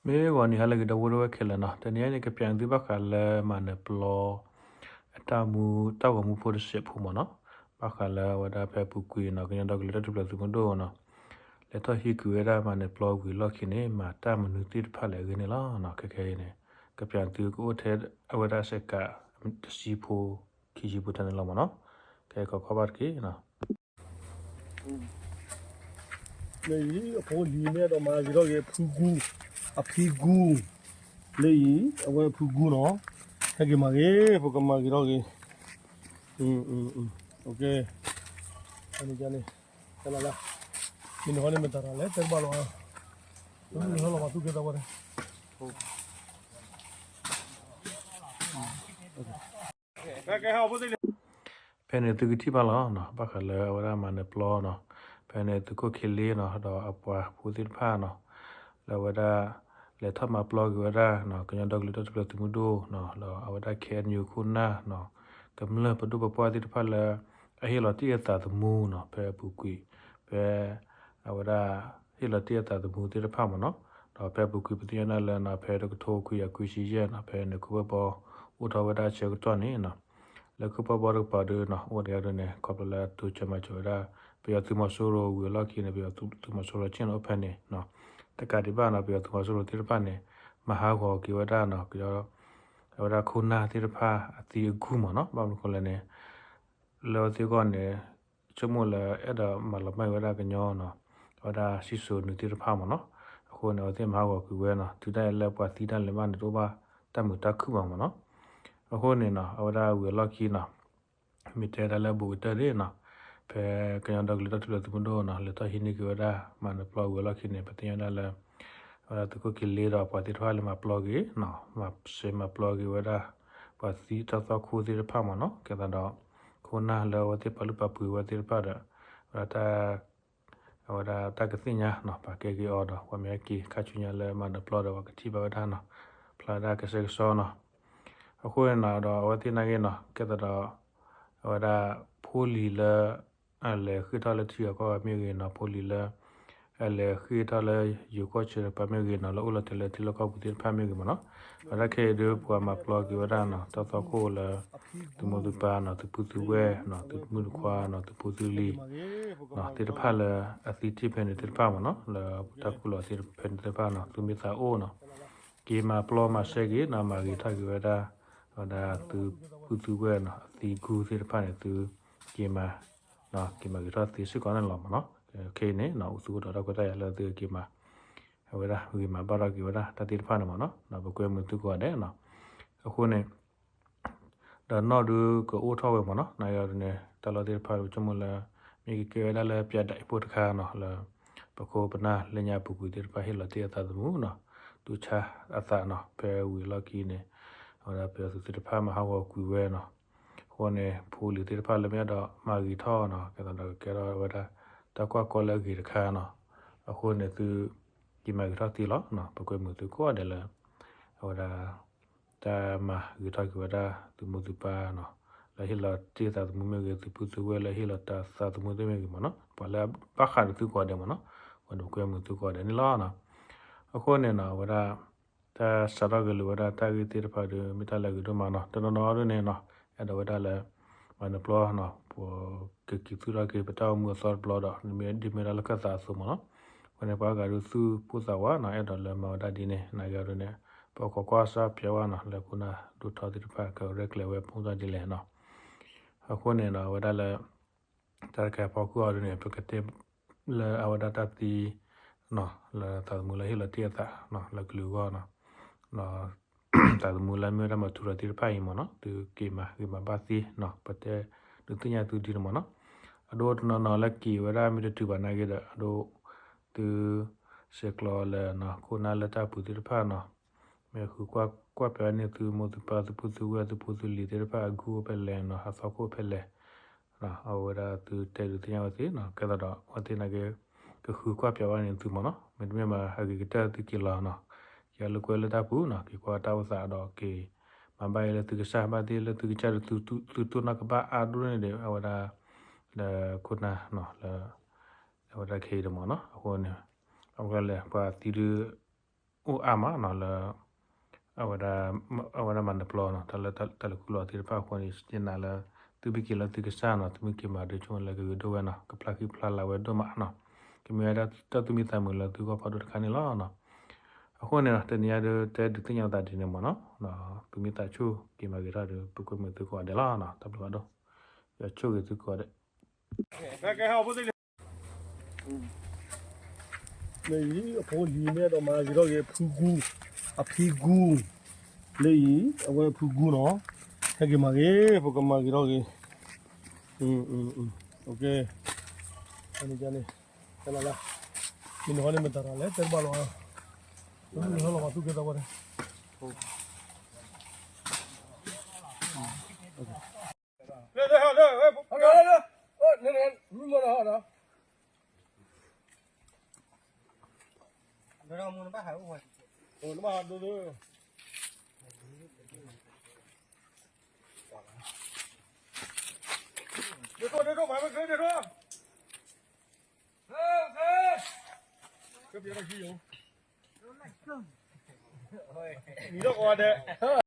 မ့ၢ်ဂီၤနံၤဟါလၢအဂ့ၤ ဒီပုၢ်ဝဲၢ်ခဲလၢာ်နီၤ, တနံၤအံၤန့ၣ် ကပျးသုဘၣ်ဃးလၢမၤနၢၤပျီ အတၢ်မူ တၢ်ဂီၤမူဖိတစဲးဖိမ့ၢ်နီၤ, ဘၣ်ဃးလၢအဝဲဒၣ်ဖဲအပူၤကွံာ်နီၤ ကညီဒီကလုာ်တၢ်ထူၣ်ဖျဲးသုးမုၢ်ဒိၣ်နီၤ, လဲၤထီၣ်ဟံးကွံာ်ဝဲဒၣ်မၤနၢၤပျီဝံၤအလီၢ်ခံန့ၣ် မၤတၢ်မနုၤသ့ၣ်တဖၣ်လဲၣ်အဂ့ၢ်န့ၣ်လီၤ. ခဲခဲအံၤန့ၣ် ကပျးသုကအိၣ်ထဲအဝဲဒၣ်စဲးကး တဆံဖိ ခံဆံဖိထဲန့ၣ်လီၤမ့ၢ်နီၤ, ခဲကီခီဘၣ်တက့ၢ်နီၤ. လၢအံၤ အဖိလံၤမ့ၢ်အဲၣ်ဒိးမၤဂ့ၤထီၣ်က့ၤအဖုဂူ, အဖံဂူ, လၢအံၤ အဝဲအဖုဂူနီၤ, ဟဲက့ၤမၤဂ့ၤ ပကမၤဂ့ၤထီၣ်က့ၤ, န့ၣ်, မ့ၢ်န့ၣ်ဟီန့ၣ်မတၤတၢ်လဲၣ် တဲတဘၣ်လီၤ, ဟဲလီၤမၤသူၣ်ကဲသးဝဲန့ၣ် ဖဲန့ၣ်သုကထံၣ်ဘၣ်လီၤနီၤ, ဘၣ်ဃးလၢအဝဲဒၣ်မၤနၢၤပျီနီၤ, ဖဲန့ၣ်သုးခိၣ်ခံလ့နီၤ ဒီးအပှၤဖိသ့ၣ်တဖၣ်နီၤ, လၢအဝဲဒၣ် လဲၤထီၣ်မၤပျီက့ၤဝဲဒၣ်နီၤ ကညီဒီကလုာ်တၢ်ထူၣ်ဖျဲးသုးမုၢ်ဒိၣ်နီၤ ဒီးအဝဲဒၣ် ခ့ၣ်အဲၣ်ယူၣ် ခိၣ်နၢ်နီၤ, ကမျၢၢ်ပဒိၣ်ပပှၢ်သ့ၣ်တဖၣ်လၢ အဟ့ၣ်လီၤတ့ၢ်အသးသမူနီၤ ဖဲအပူၤကွံာ် ဖဲ အဝဲဒၣ် ဟ့ၣ်လီၤတ့ၢ်အသးသမူသ့ၣ်တဖၣ်မ့ၢ်နီၤ, ဒီးဖဲအပူၤကွံာ်ပသ့ၣ်ညါဒၣ်လၢနီၤ ဖဲတကထိခွံကယၤခွံဆံယဲၢ်နီၤ ဖဲန့ၣ်ခိၣ်ဘၣ်ဘီ အိၣ်ထီၣ်ဝဲဒၣ်ဆၢကတီၢ်န့ၣ်နီၤ, လၢခိၣ်ဘၣ်ဘီတကပၤဒုနီၤ အိၣ်ဒံးဒ်န့ၣ် ခီဖျိလၢတိစၢၤမၤစၢၤဝဲဒၣ် ပယီၤသုးမီၤစိရိၤဝံၤအလီၢ်ခံန့ၣ် ပယီၤသုးမီၤစိရိၤဆ့ၣ်နီၤအိၣ်ဖဲန့ၣ်နီၤ, တကးဒံးဘၣ်နီၤ ပယီၤသုးမီၤစိရိၤသ့ၣ်တဖၣ်န့ၣ် မၤဟးဂီၤက့ၤဝဲဒၣ်နီၤ က အဝဲဒၣ်ခိၣ်နၢ်သ့ၣ်တဖၣ်အသံအဂုၢ်မ့ၢ်နီၤ, ဘၣ်မနုၤဃိလဲၣ်န့ၣ် လၢအဝဲသ့ၣ်အဂီၢ်န့ၣ် ဆိကမိၣ်လၢအဲၣ်ဒိးမၤလီၤမၢ်က့ၤဝဲဒၣ်ကညီနီၤ, အဝဲဒၣ်စံၣ်စိၤနုာ်သ့ၣ်တဖၣ်မ့ၢ်နီၤ, အဃိန့ၣ် အဝဲသ့ၣ်မၤဟးဂီၤကွံာ်ဝဲနီၤ, တုၤဒၣ်လဲာ်လၢပှၤသံတၢ်လဲၤဘၣ်န့ၣ် တအိၣ်ဘၣ်တၢ်မုာ်တၢ်ခုၣ်ဘၣ်မ့ၢ်နီၤ, အဃိန့ၣ်နီၤ အဝဲဒၣ်ဝံၤအလီၢ်ခံနီၤ မ့ၢ်တဲဒၣ်လၢဘူးကတၢၢ်ဒ်နီၤ, ဖဲကညီဒီကလုာ်တၢ်ထူၣ်ဖျဲးသုးမုၢ်ဒိၣ်နီၤ လဲၤထီၣ်ဟံးန့ၢ်က့ၤဝဲဒၣ် မၤနၢၤပျီဝံၤအလီၢ်ခံန့ၣ် ပသ့ၣ်ညါဒၣ်လၢ အဝဲဒၣ်သုးခိၣ်ခံလ့ဒီးပှၤသ့ၣ်တဖၣ်လၢမၤပျီက့ၤနီၤ, မၤစဲးမၤပျီက့ၤဝဲဒၣ် ပှၤသံတၢ်သီခိၣ်သ့ၣ်တဖၣ်မ့ၢ်နီၤ, ကဲသးဒီး ခိၣ်နၢ်လၢအဝဲသ့ၣ်ပာ်လုၢ်ပာ်ပှ့ၤဝဲသ့ၣ်တဖၣ်ဒီး အဝဲဒၣ် အဝဲဒၣ်တၢ်ကသ့ၣ်ညါနီၤ ပာ်ကဲက့ၤအီၤဒီး ပှၤမ့ၢ်ဟဲက့ၤခါဆူညါလၢမၤနၢၤပျီဒီး ပှၤကထံၣ်ဘၣ်ဝဲဒၣ်နီၤ, ဖျါဝဲဒၣ်ကဆှဲကဆှီနီၤ, အဃိန့ၣ်နီၤ ဒီးအဝဲသ့ၣ်နာ်က့နီၤ ကဲသးဒီး အဝဲဒၣ်ဖိလံၤလၢ အလဲၤဃ့ၢ်ထီၣ်လၢထံဂၤကီၢ်ဂၤမ့ၢ်ဂ့ၤနီၤ, ဖိလံၤလၢ အလဲၤဃ့ၢ်ထီၣ်လၢယိၤကီၢ်ဆၢတကပၤမ့ၢ်ဂ့ၤနီၤ, လၢအိၣ်လီၤတဲာ်လၢထံလီၢ်ကီၢ်ပူၤသ့ၣ်တဖၣ်မ့ၢ်ဂ့ၤမ့ၢ်နီၤ, အဝဲဒၣ်ခဲအံၤဒုးပှၤမၤပျီက့ၤဝဲဒၣ်နီၤ တၢ်သီခိၣ်လၢ သုးမိၢ်သုးပၢ်နီၤ, သုးဖိသုးဝဲၢ်နီၤ, သုးမုၣ်တခွါနီၤ, သုးဖိသုးလံၤ သ့ၣ်တဖၣ်လၢအသံတ့ၢ်ဖဲန့ၣ်သ့ၣ်တဖၣ်မ့ၢ်နီၤ, လၢတၢ်ခူၣ်လီၤသ့ၣ်တဖၣ်ဖဲန့ၣ်သ့ၣ်တဖၣ်နီၤ, သုမ့ၢ်သးအိၣ်နီၤ က့ၤမၤပျီမၤစဲက့ၤနီၤ, မၤဂ့ၤထီၣ်က့ၤဝဲဒၣ် အဝဲဒၣ်သုးဖိသုးဝဲၢ်နီၤ, အသံဂုၢ်သ့ၣ်တဖၣ်န့ၣ် သုက့ၤမၤ က့ၤမၤဂ့ၤထီၣ်သ့စ့ၢ်ကီးန့ၣ်လီၤမ့ၢ်နီၤ, ခဲအံၤန့ၣ် သုအိၣ်ဒီးတၢ်ခွဲးတၢ်ယာ်လၢသုက့ၤမၤ အဝဲဒၣ်ဂ့ၤမၤဘၣ်ထီၣ်က့ၤဝဲဒၣ်တၢ်သ့ၣ်တဖၣ်န့ၣ်မ့ၢ်နီၤ, ပကွဲမုာ်သုကိးဂၤဒဲးနီၤ, အဃိန့ၣ် ဒီးနီၢ်ဒုးကအိၣ်ထီၣ်ဝဲမ့ၢ်နီၤ, နာ်က့ဒ်န့ၣ် တၢ်လီၢ်သ့ၣ်တဖၣ် ပဆိကမိၣ်လၢ မ့ၢ်ကကဲဝဲဒၣ်လၢပၠးဒၣ်အံၤဖိတခါနီၤ, လၢ ပခိၣ်ပနၢ်လၢညါပူၤကွံာ်သ့ၣ်တဖၣ်ဟ့ၣ်လီၤတ့ၢ်အသးသမူနီၤ, တူၢ်ဆါအသးနီၤ, ဖဲဝံၤအလီၢ်ခံန့ၣ် အဝဲဒၣ်ပယီၤသုးသ့ၣ်တဖၣ်မၤဟးဂီၤကွံာ်ဝဲနီၤ, အဃိန့ၣ် ဖိလံၤသ့ၣ်တဖၣ်လၢမ့ၢ်အဲၣ်ဒိးမၤဂ့ၤထီၣ်နီၤ, ကဲသးဒီးကကဲထီၣ်ဝဲဒၣ် တၢ်ကွၢ်ကီလၢအဂ့ၤတခါနီၤ, အဃိန့ၣ်သု က့ၤမၤဂ့ၤထီၣ်သ့လီၤ, ပကွဲမုာ်သုကိးဂၤဒဲးလၢ အဝဲဒၣ် တၢ်မၤဂ့ၤထီၣ်က့ၤဝဲဒၣ်သုးမိၢ်သုးပၢ်နီၤ, လၢဟ့ၣ်လီၤတ့ၢ်သးသမူမ့ၢ်ဂ့ၤ, သုးဖိသုးဝဲၢ်လၢဟ့ၣ်လီၤတၢ်သးသမူသ့ၣ်မ့ၢ်ဂ့ၤမ့ၢ်နီၤ, ပှၤလၢဘၣ်ဃးဒီးသုကိးဂၤဒဲးမ့ၢ်နီၤ, ပှၤဒိးကွဲမုာ်သုကိးဂၤဒဲးန့ၣ်လီၤ. အဃိန့ၣ်နီၤ အဝဲဒၣ် တၢ်စးထီၣ်က့ၤလိာ်ဝဲဒၣ်တၢ်ဂ့ၢ်သ့ၣ်တဖၣ်ဒီး မ့ၢ်တၢ်လၢအဂ့ၤဒိၣ်မးနီၤ, တနီၤနီၤဒ်န့ၣ်နီၤ, အဲၣ်ဒိးဝဲဒၣ်လၢ မၤနၢၤပျီနီၤ, ပကက့ၤသူၣ်ထီၣ်က့ၤပတၢ်အိၣ်မူအသီတဘျီဒီး မ့ၢ်ဒ်မ့ၢ်ဒၣ်လၢခၢၣ်သးအသိးမ့ၢ်နီၤ, အဃိန့ၣ် ပှၤဂၤဒုးသူၣ်ပိၢ်သးဝးနီၤ, အဲၣ်ဒိးလၢမၤဝဲဒၣ်ဒ်န့ၣ် နာ်က့ဒ်န့ၣ် ပကကွၢ်စၢ်ပၠးဝဲနီၤ, လၢခိၣ်နၢ်ဒိၣ်ထီသ့ၣ်တဖၣ် ကရဲၣ်ကျဲၤဝဲပိၢ်သၣ်ဒ်လဲၣ်နီၤ, အဃိန့ၣ်နီၤ အဝဲဒၣ်လၢ တၢ်တခါအဖီခိၣ်အီၤဒ်န့ၣ် ပကတဲ လၢအဝဲဒၣ်တၢ်သံနီၤ, လၢသးသမူလၢဟ့ၣ်လီၤတ့ၢ်အသးနီၤ, လၢကလုာ်အဂီၢ်နီၤ, ဒီး သးသမူလၢမ့ၢ်ဝဲဒၣ်မၤထူရၤသ့ၣ်တဖၣ်အံၤမ့ၢ်နီၤ, သုက့ၤမၤဂ့ၤမၤဘၣ်သ့နီၤ, ပတဲဒုးသ့ၣ်ညါသုဒ်န့ၣ်မ့ၢ်နီၤ, အဒိတနီၤနီၤလၢက့ၤဝဲဒၣ်မ့ၢ်တတုၤဘၣ်နာ်က့ဒီး အဒိ သု ဆဲးကျိးလၢ ခိၣ်နၢ်လၢတၢ်ပူၤသ့ၣ်တဖၣ်နီၤ, မ့ၢ်ဃုကွၢ်ကွၢ်ပၠးန့ၢ်သုမိၢ်သုပၢ်သုဖိသုဝဲၢ်သုဖိသုလံၤသ့ၣ်တဖၣ်အဂုၢ်အိၣ်ဖဲလဲၣ်နီၤ, အသီခိၣ်ဖဲလဲၣ် အဝဲဒၣ်သုတဲဒုးသ့ၣ်ညါဝဲသ့နီၤ, ကဲသးဒီးအဝဲသ့ၣ်နာ်က့ ကဃုကွၢ်ပၠးဝဲန့ၣ်သုမ့ၢ်နီၤ, မ့တမ့ၢ်ဘၣ်အဂ့ၤကတၢၢ်သုက့ၤလီၤနီၤ, က့ၤအီၤလၢကွဲလၢတၢ်ပူၤနီၤ, က့ၤကွၢ်တၢ်အိၣ်သးဒီးက့ၤ မၤဘၣ်အံၤလၢသုကစၢ်ဒီးသုတိၢ်နီၣ်ကဘၣ်အါဒိၣ်န့ၣ်ဒီး အဝဲဒၣ် လၢခိၣ်နၢ်နီၤ, လၢ အဝဲဒၣ်ခဲအံၤဒီးမ့ၢ်နီၤ, အဃိန့ၣ် အဝဲလဲၣ် ပှၤသံဒုး အိၣ်အါမးနီၤလၢ အဝဲဒၣ် အဝဲဒၣ်မၤနၢၤပျီနီၤ တၢ်လၢတၢ်လဲၤခူၣ်လီၤသ့ၣ်တဖၣ်အဃိန့ၣ် ယနာ်လၢ သုမ့ၢ်က့ၤလၢသုကစၢ်နီၤ သုမ့ၢ်က့ၤမၤဒုးဆိလၢကဂ့ၤဒိၣ်ဝဲနီၤ ကဖျါဃံဖျါလၤဝဲဒိၣ်မးနီၤ ကမ့ၢ်ဝဲဒၣ်တၢ်သူၣ်မံသးမုာ်လၢသုဂီၢ်ဖးဒိၣ်တခါန့ၣ်လီၤနီၤ အဃိန့ၣ်နီၤ တနံၤအံၤဒုးတဲဒုးသ့ၣ်ညါသးဒ်န့ၣ်မးနီၤ သုမ့ၢ်သးဆူၣ်က့ၤမၤဂ့ၤထီၣ်ဒီး ပကွဲမုာ်သုကိးဂၤဒဲးလီၤနီၤ တၢ်ဘျုးဖးဒိၣ် ယဆိၣ်ဂ့ၤသုကိးဂၤဒဲး လၢအံၤ အဖိလံၤမ့ၢ်အဲၣ်ဒိးမၤဂ့ၤထီၣ်က့ၤဖုဂူ အဖံဂူ လၢအံၤ အဝဲဖုဂူနီၤ ဟဲက့ၤမၤဂ့ၤ ပကမၤဂ့ၤထီၣ်က့ၤ န့ၣ် မ့ၢ်ဟီန့ၣ်မတၤတၢ်လဲၣ် တဲတဘၣ်လီၤ မ့ၢ်ဟီလီၤမၤသူၣ်ကဲသးဝဲန့ၣ် နံၤဒီးကိးဂၤဒဲး